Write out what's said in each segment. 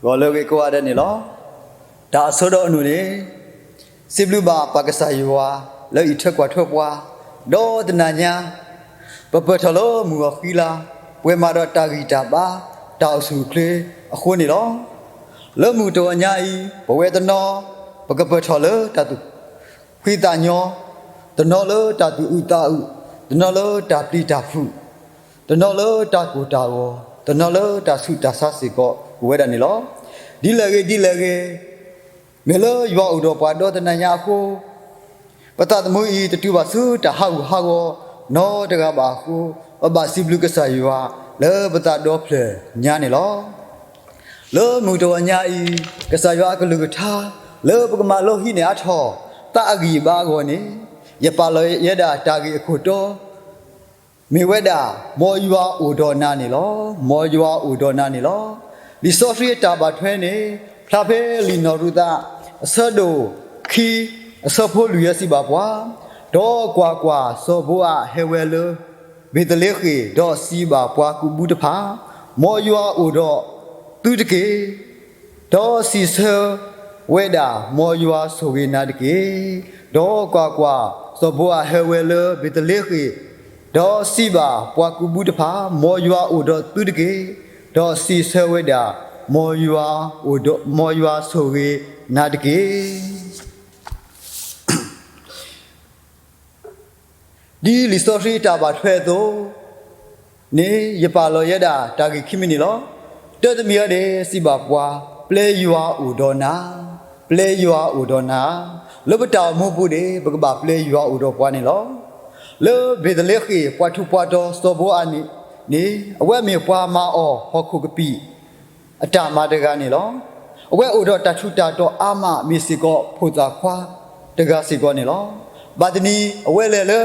ဂီၤလၢအဂ့ၤကိးဂၤဒဲးန့ၣ်လီၤ. တၢ်အဆိဒီးအနုၢ်န့ၣ်, စံးဘျုးဘၣ်ပၢ်ကစၢ်ယွၤလၢအအံးထွဲကွၢ်ထွဲပှၤ, ဒီးတနၤညါ ပပၢၢ်ထီၣ်လၢမုၢ်အီၤဃံလၤ, ပှဲၤမးဒီးတၢ်ဂံၢ်တၢ်ဘါ, တၢ်အိၣ်ဆူၣ်အိၣ်ချ့အဃိန့ၣ်လီၤ. လၢမုၢ်တဂီၤညါအံၤ ပဝဲတနီၤ ပကပၢၢ်ထီၣ်လၢတၢ်သူၣ်ဖှံသးညီ, တနီၤလၢတၢ်သူၣ်အုးသးအုး, တနီၤလၢတၢ်ပျံၤတၢ်ဖုး, တနီၤလၢတၢ်ကိၢ်တၢ်ဂီၤ, တနီၤလၢတၢ်ဆူးတၢ်ဆါစ့ၢ်ကီးအိၣ်ဝဲဒၣ်န့ၣ်လီၤ. ဒ်လဲၣ်ဂ့ၤဒ်လဲၣ်ဂ့ၤ, မ့ၢ်လၢယွၤအိၣ်ဒီးပှၤဒီတနၤညါအဃိ, ပသးသမူအံၤတတုၤဘၣ်ဆူတၢ်ဟးဂူာ်ဟးဂီၤနီတဂၤဘၣ်အဃိ, ပဘၣ်စံးဘျုးကစၢ်ယွၤလၢပသးဒီဖျၢၣ်ညါန့ၣ်လီၤ. လၢမုၢ်တဂီၤညါအံၤ, ကစၢ်ယွၤအကလုၢ်ကထါ လၢပကမၤလိဟံးန့ၢ်အါထီၣ် သးအဂံၢ်ဘါအဂီၢ်န့ၣ်, ယပာ်လီၤယဲဒၣ်တၢ်ဂ့ၢ်အခိၣ်တီ မ့ၢ်ဝဲဒၣ် မ်ယွၤအိၣ်ဒီးနၤန့ၣ်လီၤ. မ်ယွၤအိၣ်ဒီးနၤန့ၣ်လီၤ. လံာ်စီဆှံအတၢ်ဘၣ်ထွဲန့ၣ် ဖျါဖဲလံာ်နီၢ်ရူၤသး အဆၢဒိၣ်ခံ အဆၢဖိလွံၢ်ယဲၢ်စံးဘၣ်ပှၤ, ဒီးကွၢ်ကွၢ်, စီၤဘိအးဟဲဝဲလၢ ဘ့းသလ့ဃ့ၣ်, ဒီးစံးဘၣ်ပှၤကူးဘုတဖၣ်, မ်ယွၤအိၣ်ဒီးသုတက့ၢ်. ဒီးစံးဆၢဝဲဒၣ်, မ်ယွၤဆိၣ်ဂ့ၤနၤတက့ၢ်. ဒီးကွၢ်ကွၢ်, စီၤဘိအးဟဲဝဲလၢဘ့းသလ့ဃ့ၣ်, ဒီးစံးဘၣ်ပှၤကူးဘုတဖၣ်, မ်ယွၤအိၣ်ဒီးသုတက့ၢ်. ဒီးစံးဆၢဝဲဒၣ်, မ်ယွၤဆိၣ်ဂ့ၤနၤတက့ၢ်. ဒ်လံာ်စီဆှံအတၢ်ဘၣ်ထွဲအသိး န့ၣ် ယပာ်လီၤယဲဒၣ်တၢ်ဂ့ၢ်ခံမံၤန့ၣ်လီၤ. တၢတမံၤအံၤန့ၣ် စံးဘၣ်ပှၤ, ပျဲယွၤအိၣ်ဒီးနၤ, ပျဲယွၤအိၣ်ဒီးနၤ, လၢပတၢ်အိၣ်မူပူၤန့ၣ် ပကဘၣ်ပျဲယွၤအိၣ်ဒီးပှၤန့ၣ်လီၤ. လၢဘ့းသလ့ဃ့ၣ် ပှၤထူးပှၤတီၤစီၤဘိအးန့ၣ် န့ၣ် အဝဲမ့ၢ်ပှၤမၤအီၣ်ဟီၣ်ခိၣ်ကပံာ် အတၢ်မၤတဂၤန့ၣ်လီၤ. အဝဲအိၣ်ဒီးတၢ်ထူးတၢ်တီၤအါမး မ့ၢ်စ့ၢ်ကီးဖိသၣ်ခွါတဂၤစ့ၢ်ကီးန့ၣ်လီၤ. ဘၣ်တနံၤ အဝဲလဲၤလၢ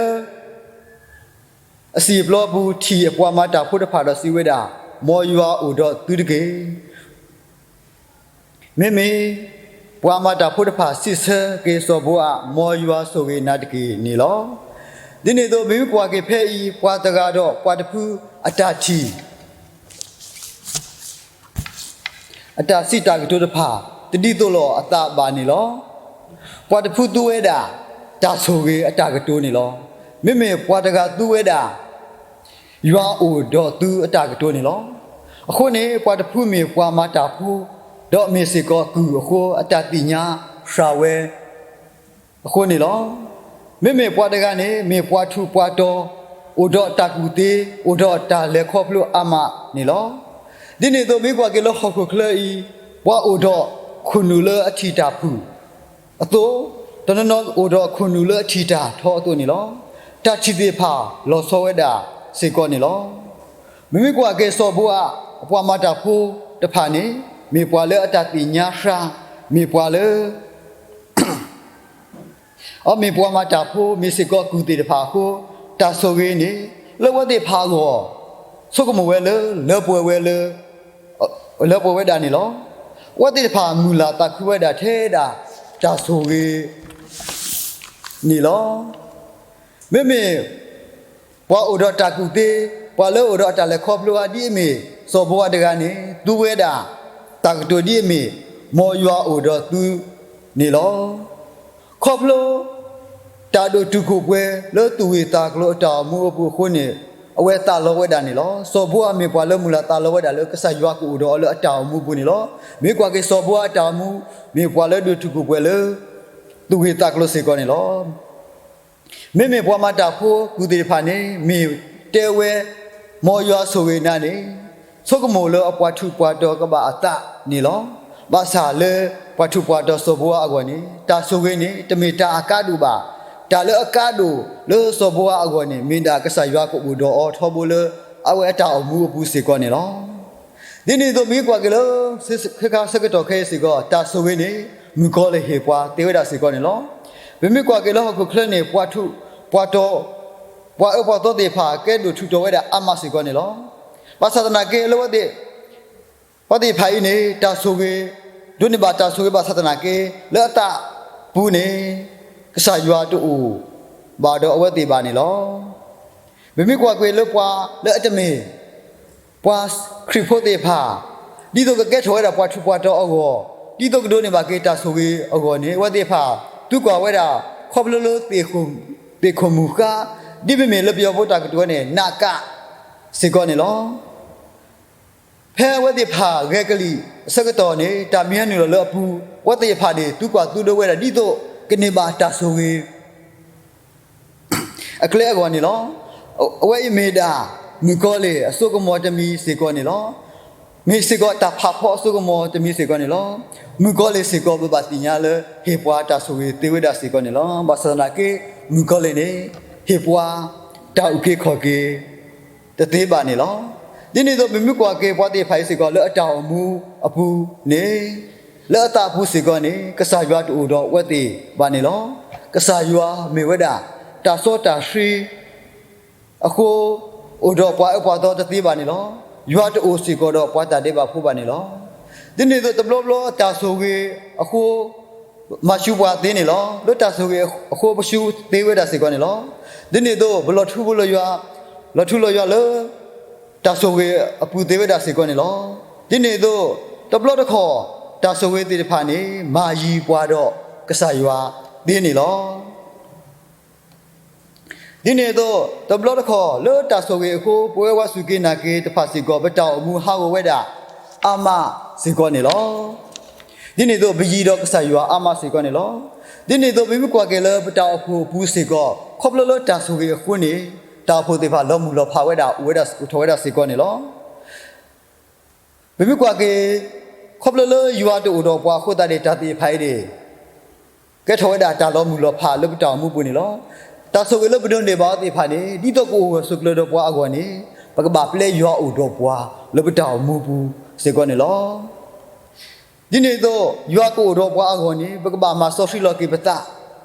အစံာ်ပျီပူၤ ထံၣ်အပှၤမၤတၢ်ဖိတဖၣ်ဒီးစံးဝဲဒၣ်, မ်ယွၤအိၣ်ဒီးသုတက့ၢ်. မ့မ့ၢ်ပှၤမၤတၢ်ဖိတဖၣ်စံးဆၢက့ၤစီၤဘိအး, မ်ယွၤဆိၣ်ဂ့ၤနၤတက့ၢ်န့ၣ်လီၤ. ဒ်န့ၣ်အသိး မ့မ့ၢ်ကွၢ်က့ၤဖဲအံၤ ပှၤတဂၤဒီးပှၤတဖုအတၢ်ထံၣ် အတၢ်စံးတၢ်ကတိၤတဖၣ် တဒ်သိးလိာ်အသးဘၣ်န့ၣ်လီၤ. ပှၤတဖုသူဝဲဒၣ် တၢ်ဆိၣ်ဂ့ၤအတၢ်ကတိၤန့ၣ်လီၤ. မ့မ့ၢ်ပှၤတဂၤသူဝဲဒၣ် ယွၤအိၣ်ဒီးသုအတၢ်ကတိၤန့ၣ်လီၤ. အဃိန့ၣ် ပှၤတဖုမ့ၢ်ပှၤမၤတၢ်ဖိ ဒီးမ့ၢ်စ့ၢ်ကီးကုၢ်အဃိ အတၢ်သ့ၣ်ညါစှၤဝဲ အဃိန့ၣ်လီၤ. မ့မ့ၢ်ပှၤတဂၤန့ၣ် မ့ၢ်ပှၤထူးပှၤတီၤ အိၣ်ဒီးတၢ်ကူၣ်သ့ အိၣ်ဒီးတၢ်လဲၤခီဖျိအါမးန့ၣ်လီၤ. ဒ်န့ၣ်အသိး မ့ၢ်ကွၢ်က့ၤလၢဟီၣ်ခိၣ်ချၢအံၤ ပှၤအိၣ်ဒီးခိၣ်နူာ်လၢအထံၣ်တၢ်ဖုၣ်အသိး, တနီၤနီၤအိၣ်ဒီးခိၣ်နူာ်လၢအထံၣ်တၢ်ထီအသိးန့ၣ်လီၤ. တၢ်ထံၣ်သ့ၣ်တဖၣ်လီၤဆီဝဲဒၣ်စ့ၢ်ကီးန့ၣ်လီၤ. မ့မ့ၢ်ကွၢ်က့ၤစီၤဘိအး အပှၤမၤတၢ်ဖိတဖၣ်န့ၣ် မ့ၢ်ပှၤလၢအတၢ်သ့ၣ်ညါစှၤ, မ့ၢ်ပှၤလၢ အမ့ၢ်ပှၤမၤတၢ်ဖိ မ့ၢ်စ့ၢ်ကီးကုၢ်သ့ၣ်တဖၣ်အဃိ, တၢ်ဆိၣ်ဂ့ၤန့ၣ် လၢအဝဲသ့ၣ်တဖၣ်အဂီၢ် ဆိကမိၣ်ဝဲလၢ လၢပှဲၤဝဲလၢ လၢပှဲၤဝဲဒၣ်န့ၣ်လီၤ. အဝဲသ့ၣ်တဖၣ်မုၢ်လၢ်သးခုဝဲဒၣ်ထဲဒၣ်တၢ်ဆိၣ်ဂ့ၤန့ၣ်လီၤ. မ့မ့ၢ် ပှၤအိၣ်ဒီးတၢ်ကူၣ်သ့, ပှၤလၢအိၣ်ဒီးအတၢ်လဲၤခီဖျိအါဒ်အမ့ၢ် စီၤဘိအးတဂၤန့ၣ် သူဝဲဒၣ် တၢ်ကတိၤဒ်အမ့ၢ် မ်ယွၤအိၣ်ဒီးသုန့ၣ်လီၤ. ခီဖျိ တၢ်ဒိၣ်တုာ်ခိၣ်ပှဲၤလၢသူၣ်ဂ့ၢ်သးကျိၤအတၢ်အိၣ်မူအပူၤအဃိန့ၣ် အဝဲသးလီဝဲဒၣ်န့ၣ်လီၤ. စီၤဘိအးမ့ၢ်ပှၤလၢမုၢ်လၢ်သးလီဝဲဒၣ်လၢကစၢ်ယွၤကအိၣ်ဒီးအီၤလၢအတၢ်အိၣ်မူပူၤန့ၣ်လီၤ. မ့ၢ်ကွၢ်က့ၤစီၤဘိအးအတၢ်အိၣ်မူ မ့ၢ်ပှၤလၢဒိၣ်တုာ်ခိၣ်ပှဲၤလၢ သူၣ်ဂ့ၢ်သးကျိၤစ့ၢ်ကီးန့ၣ်လီၤ. မ့မ့ၢ်ပှၤမၤတၢ်ဖိကုၢ်သ့ၣ်တဖၣ်န့ၣ် မ့ၢ်တဲဝဲ မ်ယွၤဆိၣ်ဂ့ၤနၤန့ၣ် ဆိကမိၣ်လၢအပှၤထူးပှၤတီၤကဘၣ်အသးန့ၣ်လီၤ. ဘၣ်ဆၣ်လၢပှၤထူးပှၤတီၤစီၤဘိအးအဂီၢ်န့ၣ် တၢ်ဆိၣ်ဂ့ၤန့ၣ်တမ့ၢ်တၢ်အကါဒိၣ်ဘၣ်. တၢ်လၢအကါဒိၣ်လၢစီၤဘိအးအဂီၢ်န့ၣ် မ့ၢ်ဒၣ်ကစၢ်ယွၤကအိၣ်ဒီးအီၤထီဘိလၢအဝဲအတၢ်အိၣ်မူအပူၤစ့ၢ်ကီးန့ၣ်လီၤ. ဒ်န့ၣ်အသိးမ့ၢ်ကွၢ်က့ၤလၢ ဆၢခါဆၢကတီၢ်ခဲအံၤစ့ၢ်ကီး တၢ်ဆိၣ်ဂ့ၤန့ၣ် မုၣ်ကီၤလၢဟ့ၣ်ပှၤသ့ဝဲဒၣ်စ့ၢ်ကီးန့ၣ်လီၤ. ပမ့ၢ်ကွၢ်က့ၤလၢဟီၣ်ခိၣ်ချၢန့ၣ် ပှၤထူးပှၤတီၤ ပှၤအၢပှၤသီသ့ၣ်တဖၣ်ကဲဒိၣ်ထူးတီၤဝဲဒၣ်အါမးစ့ၢ်ကီးန့ၣ်လီၤ. ဘၣ်ဆၣ်သနာ်က့လၢဝဲသ့ၣ် ပှၤသ့ၣ်တဖၣ်အံၤန့ၣ် တၢ်ဆိၣ်ဂ့ၤ ဒိးန့ၢ်ဘၣ်တၢ်ဆိၣ်ဂ့ၤဘၣ်ဆၣ်သနာ်က့ လၢအသးပူၤန့ၣ် ကစၢ်ယွၤတအိၣ်ဘၣ်ဒီးအဝဲသ့ၣ်ဘၣ်န့ၣ်လီၤ. ပမ့ၢ်ကွၢ်က့ၤလၢပှၤလၢအတမ့ၢ် ပှၤခရံာ်ဖိသ့ၣ်တဖၣ် ဒ်သိးကကဲထီၣ်ဝဲဒၣ်ပှၤထူးပှၤတီၤအဂီၢ်, ဒ်သိးကဒိးန့ၢ်ဘၣ်က့ၤတၢ်ဆိၣ်ဂ့ၤအဂီၢ်န့ၣ် အဝဲသ့ၣ်တဖၣ် သံကွၢ်ဝဲဒၣ် ခီဖျိလၢ သ့ၣ်ခိၣ်မုၢ်ဃါ, ဒ်မ့မ့ၢ်လၢပယီၤဖိတၢ်ကတိၤန့ၣ် နာ်ကၣ် စ့ၢ်ကီးန့ၣ်လီၤ. ဖဲအဝဲသ့ၣ်တဖၣ်ဂဲၤကလံၣ်အဆၢကတီၢ်န့ၣ် တၢ်မံနုာ်လီၤလၢအပူၤ, အဝဲသ့ၣ်တဖၣ်န့ၣ် သံကွၢ်သူဒိဝဲဒၣ် ဒ်သိးကန့ၢ်ဘၣ်တၢ်ဆိၣ်ဂ့ၤ အကျဲအဂီၢ်န့ၣ်လီၤ. အဝဲအံၤမ့ၢ်ဒၣ် မုၣ်ကီၤလံၢ်အစိကမီၤတမံၤစ့ၢ်ကီးန့ၣ်လီၤ. မ့ၢ်စ့ၢ်ကီးတၢ်ဖးဖီအစိကမီၤတမံၤစ့ၢ်ကီးန့ၣ်လီၤ. မုၣ်ကီၤလံၢ်စ့ၢ်ကီး ပဘၣ်သ့ၣ်ညါလၢ ဟ့ၣ်ပှၤတၢ်ဆိၣ်ဂ့ၤသ့ဝဲဒၣ်စ့ၢ်ကီးန့ၣ်လီၤ. ဘၣ်ဆၣ်သနာ်က့ မုၣ်ကီၤလံၢ်န့ၣ် ဟ့ၣ်ပှၤတၢ်အုၣ်က့ၤခီၣ်က့ၤ တသ့ဘၣ်န့ၣ်လီၤ. ဒ်န့ၣ်အသိး ပမ့ၢ်ကွၢ်က့ၤပှၤသ့ၣ်တဖၣ်အံၤစ့ၢ်ကီး လၢအတၢ်အိၣ်မူအပူၤန့ၣ် လၢအသးအပူၤစ့ၢ်ကီးန့ၣ် ကစၢ်ယွၤတအိၣ်ဒီးအဝဲသ့ၣ်ဘၣ်န့ၣ်လီၤ. ကစၢ်ယွၤမ့ၢ်ဝဲဒၣ် တၢ်စီတၢ်ဆှံအဃိ အိၣ်ဒီးပှၤအၢပှၤသီတသ့ဘၣ်န့ၣ်လီၤ. ယွၤတအိၣ်စ့ၢ်ကီးဒီးပှၤတၢ်ဒဲးဘးဖိဘၣ်န့ၣ်လီၤ. ဒ်န့ၣ်အသိး တဘျီဘျီတၢ်ဆိၣ်ဂ့ၤအဃိ မၤဆူးပှၤသ့န့ၣ်လီၤ. လၢတၢ်ဆိၣ်ဂ့ၤအဃိ ပဆူးသ့ဝဲဒၣ်စ့ၢ်ကီးန့ၣ်လီၤ. ဒ်န့ၣ်အသိး ပလီၤထူလီၤယွၤ, လီၤထူလီၤယွၤလၢ တၢ်ဆိၣ်ဂ့ၤအပူၤသ့ဝဲဒၣ်စ့ၢ်ကီးန့ၣ်လီၤ. ဒ်န့ၣ်အသိး တဘျီတခီၣ် တၢ်ဆိၣ်ဂ့ၤသ့ၣ်တဖၣ်န့ၣ် မၤယံၤပှၤဒီးကစၢ်ယွၤသ့န့ၣ်လီၤ. ဒ်န့ၣ်အသိး တဘျီတခီၣ် လၢတၢ်ဆိၣ်ဂ့ၤအဃိ ပဝဲဝါစူၢ်က့ၤနာ်က့ၤတဖၣ်စ့ၢ်ကီး ပတၢ်အိၣ်မူဟးဂီၤဝဲဒၣ် အါမးစ့ၢ်ကီးန့ၣ်လီၤ. ဒ်န့ၣ်အသိး ပယံၤဒီးကစၢ်ယွၤအါမးစ့ၢ်ကီးန့ၣ်လီၤ. ဒ်န့ၣ်အသိး ပမ့ၢ်ကွၢ်က့ၤလၢပတၢ်အိၣ်ဖှိၣ်အပူၤစ့ၢ်ကီး ခီဖျိလၢတၢ်ဆိၣ်ဂ့ၤအဃိန့ၣ် တၢ်အိၣ်ဖှိၣ်သ့ၣ်တဖၣ်လီၤမုၢ်လီၤဖးဝဲဒၣ် အိၣ်ဝဲဒၣ်အိၣ်ထီၣ်ဝဲဒၣ်စ့ၢ်ကီးန့ၣ်လီၤ. ပမ့ၢ်ကွၢ်က့ၤ ခီဖျိလၢယွၤတအိၣ်ဒီးပှၤအဃိသတးန့ၣ် တၢ်သ့ၣ်တဖၣ်အံၤန့ၣ် ကဲထီၣ်ဝဲဒၣ်တၢ်လီၤမုၢ်လီၤဖးလၢပတၢ်အိၣ်မူပူၤန့ၣ်လီၤ. တၢ်ဆိၣ်ဂ့ၤလၢပဒိးန့ၢ်ဘၣ်အီၤသ့ၣ်တဖၣ်န့ၣ် ဒ်သိးကအိၣ်ဂၢၢ်ဆိးကျၢၤဒီးပှၤအဂီၢ်န့ၣ် ပကဘၣ်ပျဲယွၤအိၣ်ဒီးပှၤလၢပတၢ်အိၣ်မူပူၤစ့ၢ်ကီးန့ၣ်လီၤ. ဒ်န့ၣ်အသိး ယွၤကအိၣ်ဒီးပှၤအဂီၢ်န့ၣ် ပကဘၣ်မၤစီဆှံလီၤက့ၤပသး,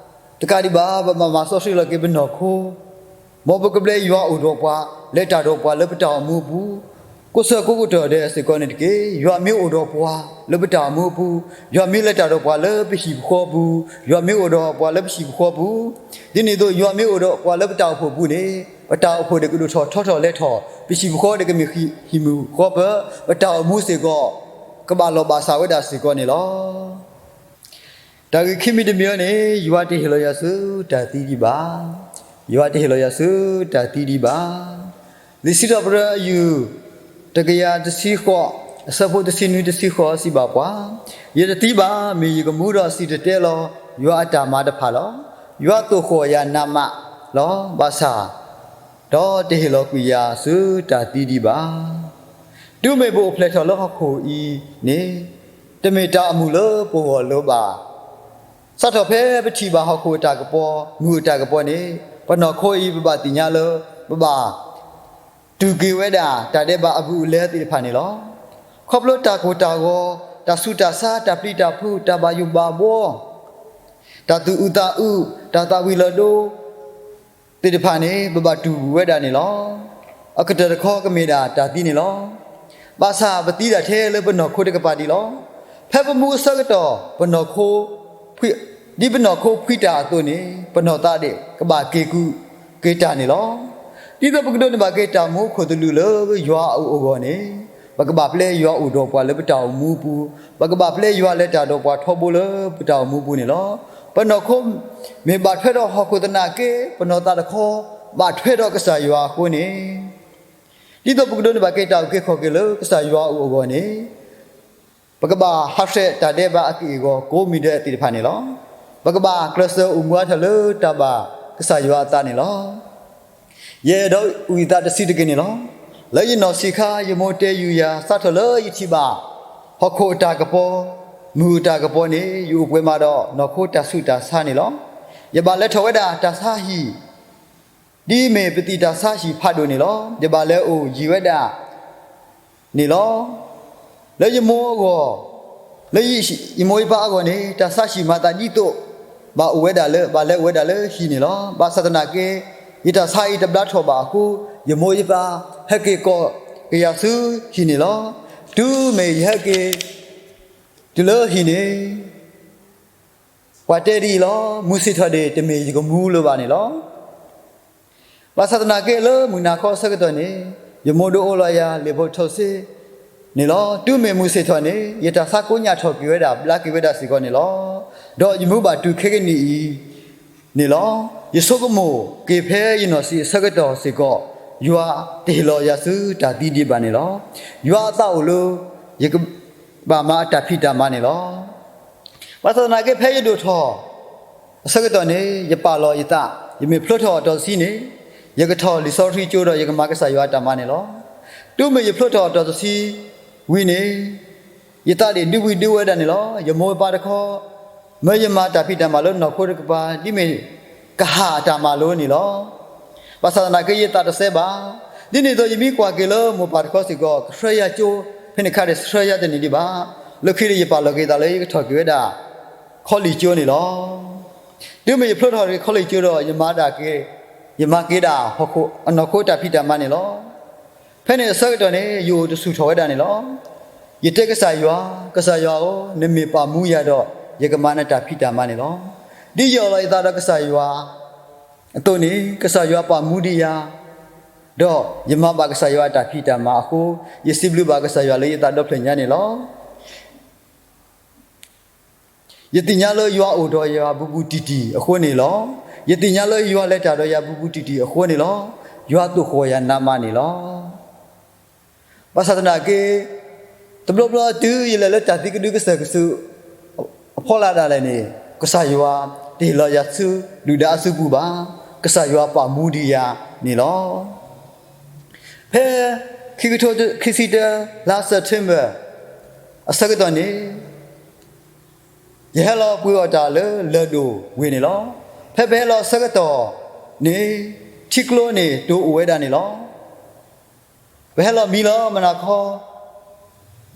တကးဒံးဘၣ် ပဘၣ်မၤစီဆှံလီၤက့ၤပနီၢ်ခိ, မ်ပကပျဲယွၤအိၣ်ဒီးပှၤ လဲၤတၢ်ဒီးပှၤလၢပတၢ်အိၣ်မူအပူၤ ကိးဆၢကိးကတီၢ်ဒဲးစ့ၢ်ကီးန့ၣ်တက့ၢ်. ယွၤမ့ၢ်အိၣ်ဒီးပှၤလၢပတၢ်အိၣ်မူအပူၤ, ယွၤမ့ၢ်လဲၤတၢ်ဒီးပှၤလၢပဟံၣ်ပဃီပူၤ, ယွၤမ့ၢ်အိၣ်ဒီးပှၤလၢပဟံၣ်ပဃီပူၤ, ဒ်န့ၣ်အသိး ယွၤမ့ၢ်အိၣ်ဒီးပှၤလၢပတၢ်အိၣ်ဖှိၣ်ပူၤန့ၣ် ပတၢ်အိၣ်ဖှိၣ်န့ၣ်ကဒိၣ်ထီၣ်ထီထီၣ်လဲၤထီၣ်, ပဟံၣ်ပဃီန့ၣ်ကမ့ၢ်ဟံၣ်မုၢ်ဃီပၢၢ်, ပတၢ်အိၣ်မူစ့ၢ်ကီး ကဘၣ်လီၤဘၣ်စးဝဲဒၣ်စ့ၢ်ကီးန့ၣ်လီၤ. တၢ်ဂ့ၢ်ခံမံၤတမံၤအံၤန့ၣ် ယွၤတဟ့ၣ်လီၤယၤဆူတၢ်သံဒံးဘၣ်. ယွၤတဟ့ၣ်လီၤယၤဆူတၢ်သံဒံးဘၣ်. လံာ်စံးထီၣ်ပတြၢၤအယုၢ် တကယၤတဆံဃိး, အဆၢဖိတဆံနွံတဆံဃိးစံးဘၣ်ပှၤ, ယတသံဘၣ်, မ့ၢ်ယကမူဒီးစံၣ်တဲၤတဲလီၤ ယွၤအတၢ်မၤတဖၣ်လီၤ. ယွၤသိၣ်ဃီၣ်ယၤနးမးလီၤ. ဘၣ်ဆၣ် ဒီးတဟ့ၣ်လီၤကွံာ်ယၤဆူတၢ်သံဒံးဘၣ်. တုၤမ့ၢ်ပအိၣ်ဖျဲၣ်ထီၣ်လၢဟီၣ်ခိၣ်အံၤန့ၣ် တမ့ၢ်တၢ်အမုာ်လၢပဂီၢ်လၢၤဘၣ်. စးထီၣ်ဖဲပထံၣ်ဘၣ်ဟီၣ်ခိၣ်အတၢ်ကပီၤ, မုၢ်အတၢ်ကပီၤန့ၣ် ပနီၢ်ခိအံၤ ပဘၣ်သ့ၣ်ညါလၢ ပဘၣ်တူၢ်က့ၤဝဲဒၣ် တၢ်ဒဲးဘးအဘူးအလဲသ့ၣ်တဖၣ်န့ၣ်လီၤ. ခီဖျိတၢ်ကိၢ်တၢ်ဂီၤ, တၢ်ဆူးတၢ်ဆါ, တၢ်ပျံၤတၢ်ဖုး, တၢ်ဘၣ်ယိၣ်ဘၣ်ဘှီ, တၢ်သူၣ်အုးသးအုး, တၢ်သးဝံၤလီၤဒိ သ့ၣ်တဖၣ်န့ၣ် ပဘၣ်တူၢ်ဝဲဒၣ်န့ၣ်လီၤ. အကတၢၢ်တခီကမ့ၢ်ဒၣ်တၢ်သံန့ၣ်လီၤ. ဘၣ်ဆၣ်ပသံဒၣ်ထဲလၢပနီၢ်ခိတကပၤဒံးလီၤ. ဖဲပမူအဆၢကတီၢ် ပနီၢ်ခိ ဒ်ပနီၢ်ခိဖှံတၢ်အသိးန့ၣ် ပနီၢ်သးဒၣ်ကဘၣ်က့ၤကူၣ်က့ၤတၢ်န့ၣ်လီၤ. ဒ်သိးပကဒိးန့ၢ်ဘၣ်က့ၤတၢ်မူခိၣ်သလုးလၢယွၤအအိၣ်အဂီၢ်န့ၣ် ပကဘၣ်ပျဲယွၤအိၣ်ဒီးပှၤလၢပတၢ်အိၣ်မူအပူၤ, ပကဘၣ်ပျဲယွၤလဲၤတၢ်ဒီးပှၤထီဘိလၢပတၢ်အိၣ်မူအပူၤန့ၣ်လီၤ. ပနီၢ်ခိ မ့ၢ်ဘၣ်ထွဲဒီးဟီၣ်ခိၣ်သနာ်က့ ပနီၢ်သးတခီ ဘၣ်ထွဲဒီးကစၢ်ယွၤအဃိန့ၣ် ဒ်သိးပကဒိးန့ၢ်ဘၣ်က့ၤတၢ်အုၣ်က့ၤခီၣ်က့ၤလၢကစၢ်ယွၤအအိၣ်အဂီၢ်န့ၣ် ပကဘၣ်ဟးဆှဲးတၢ်ဒဲးဘးအက့ၢ်အဂီၤကိးမံၤဒဲးသ့ၣ်တဖၣ်န့ၣ်လီၤ. ပကဘၣ်ကျဲးစၢးအိၣ်မူအါထီၣ်လၢတၢ်ဘၣ်ကစၢ်ယွၤအသးန့ၣ်လီၤ. ယအဲၣ်ဒိးအုၣ်ယသးတဆံးတက့ၢ်န့ၣ်လီၤ. လၢယနီၢ်ဆံးခါ ယမိၢ်တဲယုာ်ယၤ စးထီၣ်လၢယထံၣ်ဘၣ် ဟီၣ်ခိၣ်အတၢ်ကပီၤ, မုၢ်အတၢ်ကပီၤန့ၣ် ယအိၣ်ပှဲၤမးဒီးနီၢ်ခိတၢ်ဆူးတၢ်ဆါန့ၣ်လီၤ. ယဘၣ်လဲၤထီၣ်ဝဲဒၣ်တၢ်ဆါဟံၣ် ဒ်မ့ၢ်ပသံၣ်တၢ်ဆါဟံၣ်ဖးဒိၣ်န့ၣ်လီၤ. ယဘၣ်လဲၤအိၣ်ယံၤဝဲဒၣ်န့ၣ်လီၤ. လၢယမိၢ်အဂီၢ်, လၢယမိၢ်ယပၢ်အဂီၢ်န့ၣ် တၢ်ဆါဟံၣ်မၤသးဒ်သိး ဘၣ်အိၣ်ဝဲဒၣ်လၢ, ဘၣ်လဲၤအိၣ်ဝဲဒၣ်လၢဟံၣ်န့ၣ်လီၤ. ဘၣ်ဆၣ်သနာ်က့ ယတၢ်ဆါအံၤတဘျါထီၣ်ဘၣ်အဃိ ယမိၢ်ယပၢ်ဟဲက့ၤကိးက့ၤယၤဆူဟံၣ်န့ၣ်လီၤ. တုၤမ့ၢ်ယဟဲက့ၤတုၤလၢဟံၣ်န့ၣ် ပှၤတဲဒ်အံၤလီၤ. မုၢ်ဆ့ၣ်ထီၣ်ဒံး တမ့ၢ်ယကမူလၢၤဘၣ်န့ၣ်လီၤ. ဘၣ်ဆၣ်သနာ်က့ လၢမုၢ်နၤခီအဆၢကတီၢ်န့ၣ် ယမိၢ်ဒုးအိၣ်လီၤယၤ လံာ်ဖိထိးစ့ န့ၣ်လီၤ. တုၤမ့ၢ်မုၢ်ဆ့ၣ်ထီၣ်န့ၣ် ယတၢ်သးကိညၣ်ထီၣ်က့ၤဝဲဒၣ် ဘျါက့ၤဝဲဒၣ်စ့ၢ်ကီးန့ၣ်လီၤ. ဒီးယမူဘၣ်တုၤခဲကနံၣ်အံၤန့ၣ်လီၤ. ယဆိကမိၣ်က့ၤဖဲယနီၢ်ဆံးအဆၢကတီၢ်စ့ၢ်ကီး, ယွၤတဟ့ၣ်လီၤယၤဆူတၢ်သံဒံးဘၣ်န့ၣ်လီၤ. ယွၤအသးအိၣ်လၢ ယကဘၣ်မၤအတၢ်ဖံးတၢ်မၤန့ၣ်လီၤ. ဘၣ်ဆၣ်သနာ်က့ ဖဲယဒိၣ်ထီၣ်အဆၢကတီၢ်န့ၣ် ယပာ်လီၤယသး, ယမ့ၢ်ဖျိထီၣ်အတီၤတဆံန့ၣ်, ယကထီၣ်လံာ်စီဆှံကၠိဒီး ယကမၤကစၢ်ယွၤအတၢ်မၤန့ၣ်လီၤ. တုၤမ့ၢ်ယဖျိထီၣ်အတီၤတဆံဝံၤန့ၣ်, ယသးဒ့ၣ်ဒုဘှံးဒုဝဲဒၣ်န့ၣ်လီၤ. ယမိၢ်ယပၢ်တခီ မၢယမၤတၢ်ဖံးတၢ်မၤလၢနီၢ်ခိတကပၤ ဒ်မ့ၢ်ကဟၣ်အတၢ်မၤလိာ်န့ၣ်လီၤ. ဘၣ်ဆၣ်သနာ်က့ ယသးတစဲဘၣ်. ဒ်န့ၣ်အသိး ယမ့ၢ်ကွၢ်က့ၤလၢမိၢ်ပၢ်တခီစ့ၢ်ကီး ကဆှၢယၤကၠိ, ဖဲန့ၣ်အခါန့ၣ် ဆှၢယၤတန့ၢ်ဒံးဘၣ်. လၢခံဒီး ယပာ်လီၤက့ၤသးလၢယကထီၣ်က့ၤဝဲဒၣ် ခီလ့ၣ်ကၠိန့ၣ်လီၤ. တုၤမ့ၢ်ယဖျိထီၣ်က့ၤခီလ့ၣ်ကၠိဒီး ယမၤဒၣ်က့ၤ, ယမၤက့ၤဒၣ်ဟီၣ်ခိၣ်အနီၢ်ခိတၢ်ဖံးတၢ်မၤန့ၣ်လီၤ. ဖဲန့ၣ်အဆၢကတီၢ်န့ၣ် ယအိၣ်တဆူၣ်ထီၣ်ဝဲဒၣ်န့ၣ်လီၤ. ယတဲကစၢ်ယွၤ, ကစၢ်ယွၤဧၢ, နမ့ၢ်ပာ်မူယၤဒီး ယကမၤနတၢ်ဖံးတၢ်မၤန့ၣ်လီၤ. ဒ်ယအၢၣ်လီၤယသးဒီးကစၢ်ယွၤအသိးန့ၣ် ကစၢ်ယွၤပာ်မူဒံးယၤ, ဒီးယမၤဘၣ်ကစၢ်ယွၤအတၢ်ဖံးတၢ်မၤအဃိ, ယစံးဘျုးဘၣ်ကစၢ်ယွၤလၢယသးဒီဖျၢၣ်ညါန့ၣ်လီၤ. ယသ့ၣ်ညါလၢယွၤအိၣ်ဒီးယၤဘူးဘူးတံၢ်တံၢ်အဃိန့ၣ်လီၤ. ယသ့ၣ်ညါလၢယွၤလဲၤတၢ်ဒီးယၤဘူးဘူးတံၢ်တံၢ်အဃိန့ၣ်လီၤ. ယွၤသိၣ်ဃီၣ်ယၤနးမးန့ၣ်လီၤ. ဘၣ်ဆၣ်သနာ်က့ တဘျီဘျီတုၤယလဲၤလၢတၢ်သံကဒုကစၢၢ်ကစုာ်အဖီလာ်ဒၣ်လဲာ်န့ၣ်, ကစၢ်ယွၤတဟ့ၣ်လီၤယၤဆူဒုၣ်ဒါအစုပူၤဘၣ်. ကစၢ်ယွၤပာ်မူဒံးယၤန့ၣ်လီၤ. ဖဲခံကထိခံဆံတၢ လါ September အဆၢကတီၢ်န့ၣ် ယဟဲလီၤပှ့ၤအီၣ်တၢ်လၢလၢၢ်ဒိၣ်ဝ့ၢ်န့ၣ်လီၤ. ဖဲပဟဲလီၤအဆၢကတီၢ်န့ၣ် ထံကျိန့ၣ်တိၢ်အိၣ်ဝဲဒၣ်န့ၣ်လီၤ. ပဟဲလီၤမံလီၤမုၢ်နၤခီ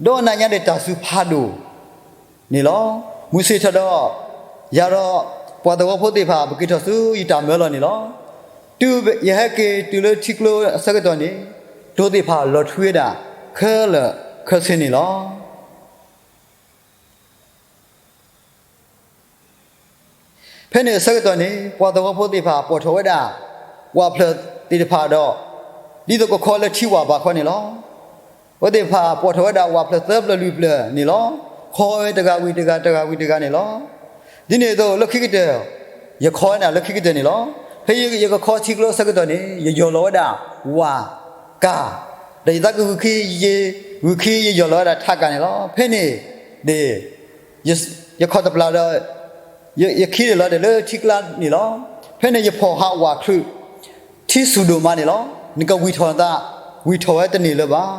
ဒီးနၤညါဒီးတၢ်စူၤဖးဒိၣ်န့ၣ်လီၤ. မုၢ်ဆ့ၣ်ထီၣ်ဒီး ယၤဒီးပှၤသဝီဖိသ့ၣ်တဖၣ် ပက့ၤထီၣ်ဆူယတၢ်မၢလီၤန့ၣ်လီၤ. တုၤယဟဲက့ၤတုၤလၢထံကျိအဆၢကတီၢ်န့ၣ် တိၢ်သ့ၣ်တဖၣ်လီၤထွံဝဲဒၣ်ခဲလၢာ်ခဲဆ့န့ၣ်လီၤ. ဖဲန့ၣ်အဆၢကတီၢ်န့ၣ် ပှၤသဝီဖိသ့ၣ်တဖၣ်ပိာ်ထီၣ်ဝဲဒၣ် ဝၣ်ဖျၢၣ်သ့ၣ်တဖၣ်ဒီး ဒ်သိးကခီလၢထံဝၣ်ဘၣ်ခီန့ၣ်လီၤ. အဝဲသ့ၣ်တဖၣ်ပိာ်ထီၣ်ဝဲဒၣ်ဝၣ်ဖျၢၣ်သၢဖျၢၣ်လွံၢ်ဖျၢၣ်န့ၣ်လီၤ. ခီဝဲတဂၤဝံၤတဂၤ တဂၤဝံၤတဂၤန့ၣ်လီၤ. ဒ်န့ၣ်အသိးလၢခံကတၢၢ် ယခီဝဲဒၣ်လၢခံကတၢၢ်န့ၣ်လီၤ. ဖဲယကခီထံကျိအဆၢကတီၢ်န့ၣ် ယယီၢ်လီၤဝဲဒၣ်ဝၣ်ကၢ်, ဒီးယသးကဂုာ်ခံ, ဂုာ်ခံယယီၢ်လီၤဝဲဒၣ်ထးကၢ်န့ၣ်လီၤ. ဖဲန့ၣ်န့ၣ် ယခီၣ်တပျၢ်ဒီး ယခံဒၣ်လီၤတဲာ်လၢထံကျါန့ၣ်လီၤ. ဖဲန့ၣ်ယဖီၣ်ဟးဝၣ်ချုး ထံဆူၣ်ဒိၣ်မးန့ၣ်လီၤ. နကဝံၢ်ထီၣ်နသး ဝံၢ်ထီၣ်ဝဲတန့ၢ်လၢၤဘၣ်.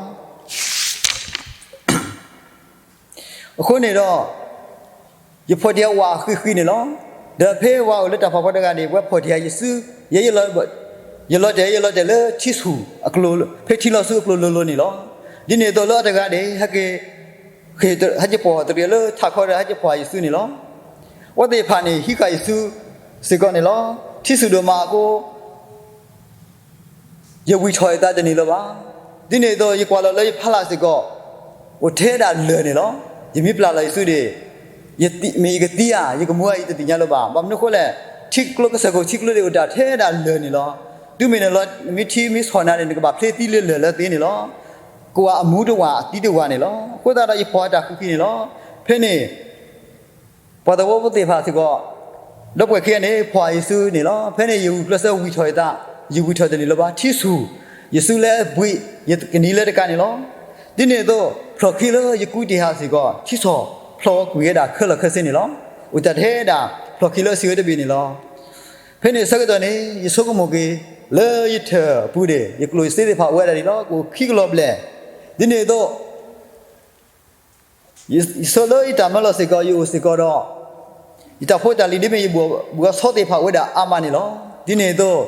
အဃိန့ၣ်ဒီး ယဖီၣ်တ့ၢ်ဝၣ်ဃံးဃံးန့ၣ်လီၤ. ဒီးဖဲဝၤအိၣ်လၢတၢ်ဖးဖီတဂၤန့ၣ် ဝဲဖီၣ်တ့ၢ်ယစု, ယဲ ယလီၤတဲာ် ယလီၤတဲာ်လၢထံဆူၣ်အကျိၤ, ဖဲထံလီၤဆူအကျိၤလိၤလိၤန့ၣ်လီၤ. ဒ်န့ၣ်အသိးလၢအတဂၤန့ၣ် ဟဲက့ၤ ဟဲက့ၤပိာ်တရံးလၢထးခီဒီး ဟဲက့ၤဖီၣ်ယစုန့ၣ်လီၤ. အဝဲသ့ၣ်တဖၣ်န့ၣ် ဟံးဃာ်ယစုစ့ၢ်ကီးန့ၣ်လီၤ. ထံဆူၣ်ဒိၣ်မးအဃိ ယဝံၢ်ထီၣ်ယသးတန့ၢ်လၢၤဘၣ်. ဒ်န့ၣ်အသိး ယကွၢ်လီၤလၢယဖီလာ်စ့ၢ်ကီး အိၣ်ထဲဒၣ်လၢၢ်န့ၣ်လီၤ. ယမ့ၢ်ပျၢ်လီၤယစုဒီး မ့ၢ်ယကသံဧါ ယကမူဧါ ယတသ့ၣ်ညါလၢၤဘၣ်. ဘၣ်မနုၤအဃိလဲၣ်, ထံကျိကစၢၢ်ခိၣ်ထံကျိန့ၣ်အိၣ်တၢ်ထဲဒၣ်လၢၢ်န့ၣ်လီၤ. တုၤမ့ၢ်နလီၤ နမ့ၢ်ထံမ့ၢ်ဆီၣ်နၤန့ၣ် နကဘၣ်ဖျ့သံလၢလၢၢ်လၢသ့န့ၣ်လီၤ. ကဝၤအမူတဝၤအသံတဝၤန့ၣ်လီၤ. အဃိသတးဒီးယဖီၣ်တၢ်ဃံးဃံးန့ၣ်လီၤ. ဖဲန့ၣ် ပှၤသဝီဖိသ့ၣ်တဖၣ်စ့ၢ်ကီး ဒီပုၢ်ဝဲၢ်ခံဂၤန့ၣ် ဖီၣ်ယစုန့ၣ်လီၤ. ဖဲန့ၣ် ယဂုာ်ကျဲးစၢးဝံၢ်ထီၣ်ယသး, ယဝံၢ်ထီၣ်တန့ၢ်လၢၤဘၣ်. ထံဆူၣ် ယစုလၢဘှံး ယကနံၤလၢတကးန့ၣ်လီၤ. ဒ်န့ၣ်အသိး ဖျီၣ်ခံလၢယကူတ့ၢ်ဟးစ့ၢ်ကီး ထံဆီၣ်ဖျီဝဲကွံာ်ဝဲဒၣ်ခဲလၢာ်ခဲဆ့န့ၣ်လီၤ. အိၣ်တၢ်ထဲဒၣ် ဖျီၣ်ခံလၢအဆံးဝဲတဘ့ၣ်န့ၣ်လီၤ. ဖဲန့ၣ်အဆၢကတီၢ်န့ၣ် ယဆိကမိၣ်က့ၤ လၢယထၢၣ်အပူၤန့ၣ် ယကျိၣ်ယစ့သ့ၣ်တဖၣ်အိၣ်ဝဲဒၣ်ဒ်လီၤ. ကအိၣ်ခံကလီၤဘျဲၣ်. ဒ်န့ၣ်အသိး ယဆိလၢယတၢ်မၢလီၤစ့ၢ်ကီး ယအိၣ်စ့ၢ်ကီးဒီး ယတၢ်ဖိတၢ်လံၤဒ်မ့ၢ်ယဘုၣ်အီၤဆီသ့ၣ်တဖၣ်အိၣ်ဝဲဒၣ်အါမးန့ၣ်လီၤ. ဒ်န့ၣ်အသိး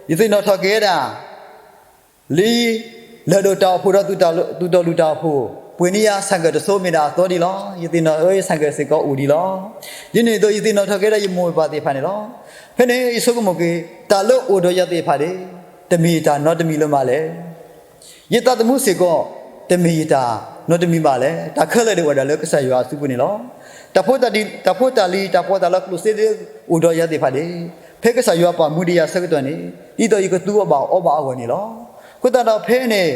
ယသ့ၣ်နီၣ်ထီၣ်က့ၤဝဲဒၣ် လၢ လၢၢ်ဒိၣ်တၢ်အိၣ်ဖှိၣ်ဒီး သူၣ်တီၢ်လူၢ်တၢ်အိၣ်ဖှိၣ် ပှ့ၤန့ၢ်ယၤဆၣ်ကၢၣ်တစိမ့ၢ်ဒၣ်အသီဒ်လီၤ. ယသ့ၣ်နီၣ်ဝဲယဆၣ်ကၢၣ်စ့ၢ်ကီးအိၣ်ဒံးလီၤ. ဒ်န့ၣ်အသိး ယသ့ၣ်နီၣ်ထီၣ်က့ၤဝဲဒၣ်ယမိၢ်ယပၢ်သ့ၣ်တဖၣ်န့ၣ်လီၤ. ဖဲန့ၣ် ယဆိကမိၣ်က့ၤ တၢ်လၢအိၣ်ဒီးယၤသ့ၣ်တဖၣ်န့ၣ် တမ့ၢ်ယတၢ်နီတမံၤလၢၤမးလဲၣ်. ယသးသမူစ့ၢ်ကီး တမ့ၢ်ယတၢ်နီတမံၤဘၣ်လဲၣ်. တၢ်ခဲလၢာ်န့ၣ်အိၣ်ဝဲဒၣ်လၢကစၢ်ယွၤအစုပူၤန့ၣ်လီၤ. တၢ်ဖိတၢ်လံၤ တၢ်ဖိတၢ်လံၤတၢ်ပီးတၢ်လီကျိၣ်စ့လၢအိၣ်ဒီးယၤသ့ၣ်တဖၣ်န့ၣ် ဖဲကစၢ်ယွၤပာ်မူဒံးယၤအဆၢကတီၢ်န့ၣ် ဒ်သိးယကသူအီၤဘၣ်အီဘၣ်အဂီၢ်န့ၣ်လီၤ. အဃိသတးဒီးဖဲန့ၣ်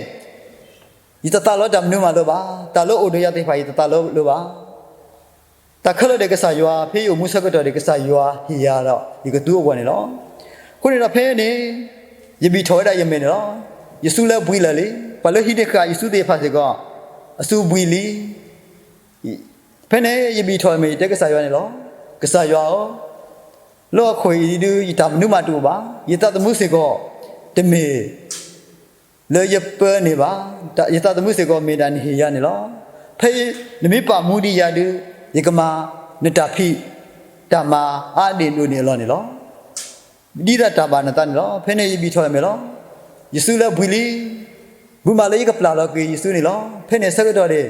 ယတသးလီတၢ်မနုၤမးလၢၤဘၣ်. တၢ်လၢအိၣ်ဒီးယၤသ့ၣ်တဖၣ် ယတသးလီလၢၤဘၣ်. တၢ်ခဲလၢာ်ဒၣ်ကစၢ်ယွၤ, ဖဲယအိၣ်မူဆၢကတီၢ်ဒၣ် ကစၢ်ယွၤဟ့ၣ်ယၤဒီး ယကသူအဂီၢ်န့ၣ်လီၤ. အဃိန့ၣ်ဒီးဖဲန့ၣ် ယဘံၣ်ထီၣ်ဝဲဒၣ်ယမဲာ်န့ၣ်လီၤ. ယစုလၢဘှံးလၢာ်လံ. ပှၤလၢဟံးန့ၢ်ဃာ်ယစုသ့ၣ်တဖၣ်စ့ၢ်ကီး အစုဘှံးလံ. ဖဲန့ၣ် ယဘံၣ်ထီၣ်အမဲာ် ယတဲကစၢ်ယွၤန့ၣ်လီၤ. ကစၢ်ယွၤဧၢ, လၢဟီၣ်ခိၣ်အံၤဒုး ယတၢ်မနုၤမးတအိၣ်ဘၣ်. ယသးသမူစ့ၢ်ကီး တမ့ၢ် လၢယပၢန့ၢ်ဘၣ်. ယသးသမူစ့ၢ်ကီး မ့ၢ်ဒၣ်နဟ့ၣ်ယၤန့ၣ်လီၤ. ဖဲနမ့ၢ်ပာ်မူဒံးယၤဒုး ယကမၤနတၢ်ဖံးတၢ်မၤအါဒၣ်ဒိၣ်န့ၢ်အလီၢ်န့ၣ်လီၤ. ဒ်သိးတၢ်ဘၣ်နသးန့ၣ်လီၤ. ဖဲန့ၣ်ယဘံၣ်ထီၣ်အမဲာ်လီၤ. ယစုလၢဘှံးလံ. ဘုမးလၢယကပျၢ်လီၤက့ၤယစုန့ၣ်လီၤ. ဖဲန့ၣ်ဆၢကတီၢ်န့ၣ်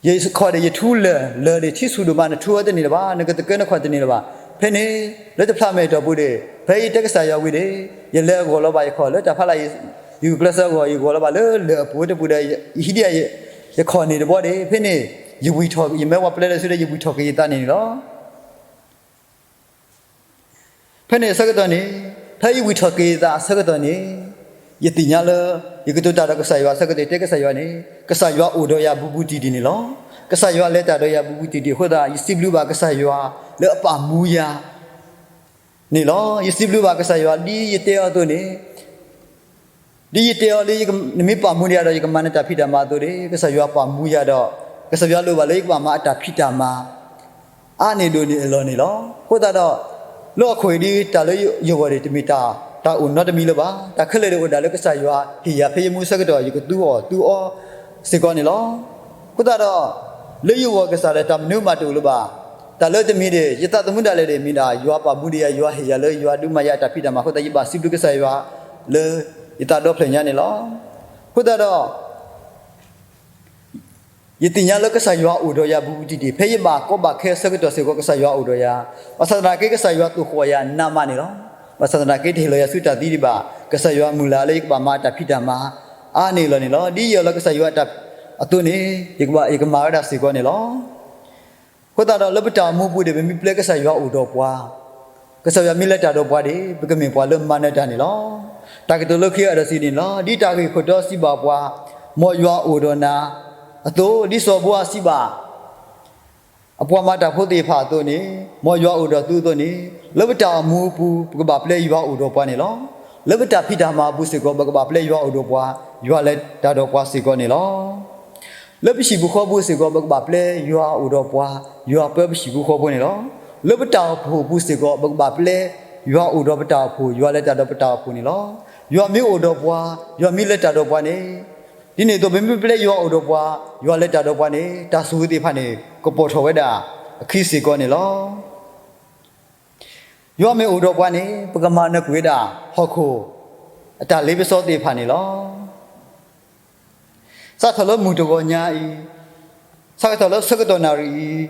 ယခီၣ်ဒၣ်ယထူလၢာ်လၢာ်န့ၣ် ထံဆူၣ်ဒိၣ်မး နထူဝဲတန့ၢ်လၢၤဘၣ်, နကသကၢနခီၣ်တန့ၢ်လၢၤဘၣ်. ဖဲန့ၣ် လၢတဖျးမဲာ်တီၢ်ပူၤန့ၣ် ဖဲယတဲကစၢ်ယွၤဝံၤန့ၣ် ယလဲၤဂီၢ်လီၤဘၣ်ယခီၣ်လၢတၢ်ဖးလၢ် ယဂုာ်ကျဲးစၢးအဂီၢ် ယဂီၢ်လီၤဘၣ်လၢလၢာ်အပူၤတပူၤဒီး ယဟံးဒံးယခီၣ်န့ၢ်တဘီန့ၣ် ဖဲန့ၣ် ယဝံၢ်ထီၣ် ယမ့ၢ်ဝဲပျဲလၢစုဒီး ယဝံၢ်ထီၣ်က့ၤယသးန့ၣ်န့ၣ်လီၤ. ဖဲန့ၣ်အဆၢကတီၢ်န့ၣ် ဖဲယဝံၢ်ထီၣ်က့ၤယသးအဆၢကတီၢ်န့ၣ် ယသ့ၣ်ညါလၢ ယကတိၤတၢ်ဒီးကစၢ်ယွၤအဆၢကတီၢ် တဲကစၢ်ယွၤန့ၣ် ကစၢ်ယွၤအိၣ်ဒီးယၤဘူးဘူးတံၢ်တံၢ်န့ၣ်လီၤ. ကစၢ်ယွၤလဲၤတၢ်ဒီးယၤဘူးဘူးတံၢ်တံၢ်အဃိသတး ယစံးဘျုးဘၣ်ကစၢ်ယွၤလၢအပာ်မူယၤန့ၣ်လီၤ. ယစံးဘျုးဘၣ်ကစၢ်ယွၤဒ်ယတဲအီၤအသိးန့ၣ် ဒ်ယတဲအီၤလၢ နမ့ၢ်ပာ်မူဒံးယၤဒီး ယကမၤနတၢ်ဖံးတၢ်မၤအသိးန့ၣ် ကစၢ်ယွၤပာ်မူယၤဒီး ကစၢ်ယွၤလိၣ်ဘၣ်လၢယကဘၣ်မၤအတၢ်ဖံးတၢ်မၤ အါန့ၢ်ဒိၣ်န့ၢ်အလီၢ်န့ၣ်လီၤ. အဃိသတးဒီး လၢဟီၣ်ခိၣ်အံၤဒ် တၢ်လၢယဂီၢ်န့ၣ် တမ့ၢ်တၢ် တၢ်အိၣ်နီတမံၤလၢၤဘၣ်. တၢ်ခဲလၢာ်န့ၣ်အိၣ်ဒၣ်လၢကစၢ်ယွၤဟ့ၣ်ယၤ ဖဲယမူဆၢကတီၢ် ယကသူအီၤသူအီစ့ၢ်ကီးန့ၣ်လီၤ. အဃိသတးဒီး လၢယဂီၢ်ကစၢ်ဒီး တၢ်မနုၤမးတအိၣ်လၢၤဘၣ်. တၢ်လၢတမံၤန့ၣ် ယသးသမူဒၣ်လဲာ်န့ၣ် မ့ၢ်ဒၣ်ယွၤပာ်မူဒံးယၤ ယွၤဟ့ၣ်ယၤလၢယွၤဒုးမၤယၤအတၢ်ဖံးတၢ်မၤအဃိသတး ယဘၣ်စံးဘျုးကစၢ်ယွၤလၢ ယသးဒီဖျၢၣ်ညါန့ၣ်လီၤ. အဃိသတးဒီး ယသ့ၣ်ညါလၢကစၢ်ယွၤအိၣ်ဒီးယၤဘူးဘူးတံၢ်တံၢ် ဖဲယဘၣ်ကီဘၣ်ခဲအဆၢကတီၢ်စ့ၢ်ကီး ကစၢ်ယွၤအိၣ်ဒီးယၤ, ဘၣ်ဆၣ်သနာ်က့ ကစၢ်ယွၤသိၣ်ဃီၣ်ယၤနးမးန့ၣ်လီၤ. ဘၣ်ဆၣ်သနာ်က့ တဟ့ၣ်လီၤယၤဆူတၢ်သံဒံးဘၣ်, ကစၢ်ယွၤမုၢ်လၢ်လၢယကဘၣ်မၤတၢ်ဖံးတၢ်မၤ အါန့ၢ်လီၤန့ၣ်လီၤ. ဒ်ယအၢၣ်လီၤကစၢ်ယွၤအသိးန့ၣ် ယကမၤဝဲဒၣ်စ့ၢ်ကီးန့ၣ်လီၤ. အဃိသတးဒီး လၢပတၢ်အိၣ်မူပူၤန့ၣ် ပမ့ၢ်ပျဲကစၢ်ယွၤအိၣ်ဒီးပှၤ, ကစၢ်ယွၤမ့ၢ်လဲၤတၢ်ဒီးပှၤန့ၣ် ပကမ့ၢ်ပှၤလၢမၤနၢၤတၢ်န့ၣ်လီၤ. တၢ်ကတိၤလၢခံအံၤဒီးစံးန့ၣ်လီၤ. ဒ်တၢ်ဂ့ၢ်ခိၣ်တီစံးဘၣ်ပှၤ, မ်ယွၤအိၣ်ဒီးနၤအသိး, ဒ်စီၤဘိအစံးဘၣ် အပှၤမၤတၢ်ဖိသ့ၣ်တဖၣ်အသိးန့ၣ်, မ်ယွၤအိၣ်ဒီးသုအသိးန့ၣ်, လၢပတၢ်အိၣ်မူအပူၤ ပကဘၣ်ပျဲယွၤအိၣ်ဒီးပှၤန့ၣ်လီၤ. လၢပတၢ်ဖံးတၢ်မၤအပူၤစ့ၢ်ကီး ပကဘၣ်ပျဲယွၤအိၣ်ဒီးပှၤ, ယွၤလဲၤတၢ်ဒီးပှၤစ့ၢ်ကီးန့ၣ်လီၤ. လၢပဟံၣ်ပူၤဃီပူၤစ့ၢ်ကီး ပကဘၣ်ပျဲယွၤအိၣ်ဒီးပှၤ, ယွၤပၢပဟံၣ်ပူၤဃီပူၤန့ၣ်လီၤ. လၢပတၢ်အိၣ်ဖှိၣ်ပူၤစ့ၢ်ကီး ပကဘၣ်ပျဲယွၤအိၣ်ဒီးပတၢ်အိၣ်ဖှိၣ်, ယွၤလဲၤတၢ်ဒီးပတၢ်အိၣ်ဖှိၣ်န့ၣ်လီၤ. ယွၤမ့ၢ်အိၣ်ဒီးပှၤ, ယွၤမ့ၢ်လဲၤတၢ်ဒီးပှၤန့ၣ်, ဒ်န့ၣ်အသိး ပမ့ၢ်ပျဲယွၤအိၣ်ဒီးပှၤ, ယွၤလဲၤတၢ်ဒီးပှၤန့ၣ် တၢ်ဆိၣ်ဂ့ၤသ့ၣ်တဖၣ်န့ၣ် ကပိာ်ထီၣ်ဝဲဒၣ်အခံစ့ၢ်ကီးန့ၣ်လီၤ. ယွၤမ့ၢ်အိၣ်ဒီးပှၤန့ၣ် ပကမၤနၢၤကွံာ်ဝဲဒၣ်ဟီၣ်ခိၣ်အတၢ်လ့ပစီသ့ၣ်တဖၣ်န့ၣ်လီၤ. စးထီၣ်လၢမုၢ်တဂီၤညါအံၤ, စးထီၣ်လၢဆၢကတီၢ်နၣ်ရံၣ်အံၤ,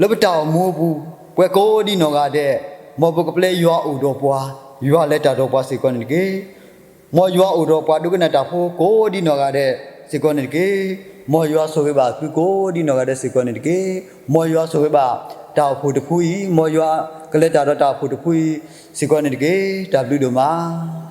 လၢပတၢ်အိၣ်မူအပူၤ, ပှၤကိးဒံနီၢ်ဂၤဒဲး, မ်ပကပျဲယွၤအိၣ်ဒီးပှၤ, ယွၤလဲၤတၢ်ဒီးပှၤစ့ၢ်ကီးန့ၣ်တက့ၢ်. မ်ယွၤအိၣ်ဒီးပှၤဒိကနၣ်တၢ်ဖိကိးဒံနီၢ်ဂၤဒဲးစ့ၢ်ကီးန့ၣ်တက့ၢ်. မ်ယွၤဆိၣ်ဂ့ၤဘၣ်သုကိးဒံနီၢ်ဂၤဒဲးစ့ၢ်ကီးန့ၣ်တက့ၢ်. မ်ယွၤဆိၣ်ဂ့ၤဘၣ်တၢ်အိၣ်ဖှိၣ်တဖုအံၤ, မ်ယွၤကလဲၤတၢ်ဒီးတၢ်အိၣ်ဖှိၣ်တဖုအံၤစ့ၢ်ကီးန့ၣ်တက့ၢ်. တၢ်ဘျုးဒိၣ်မး.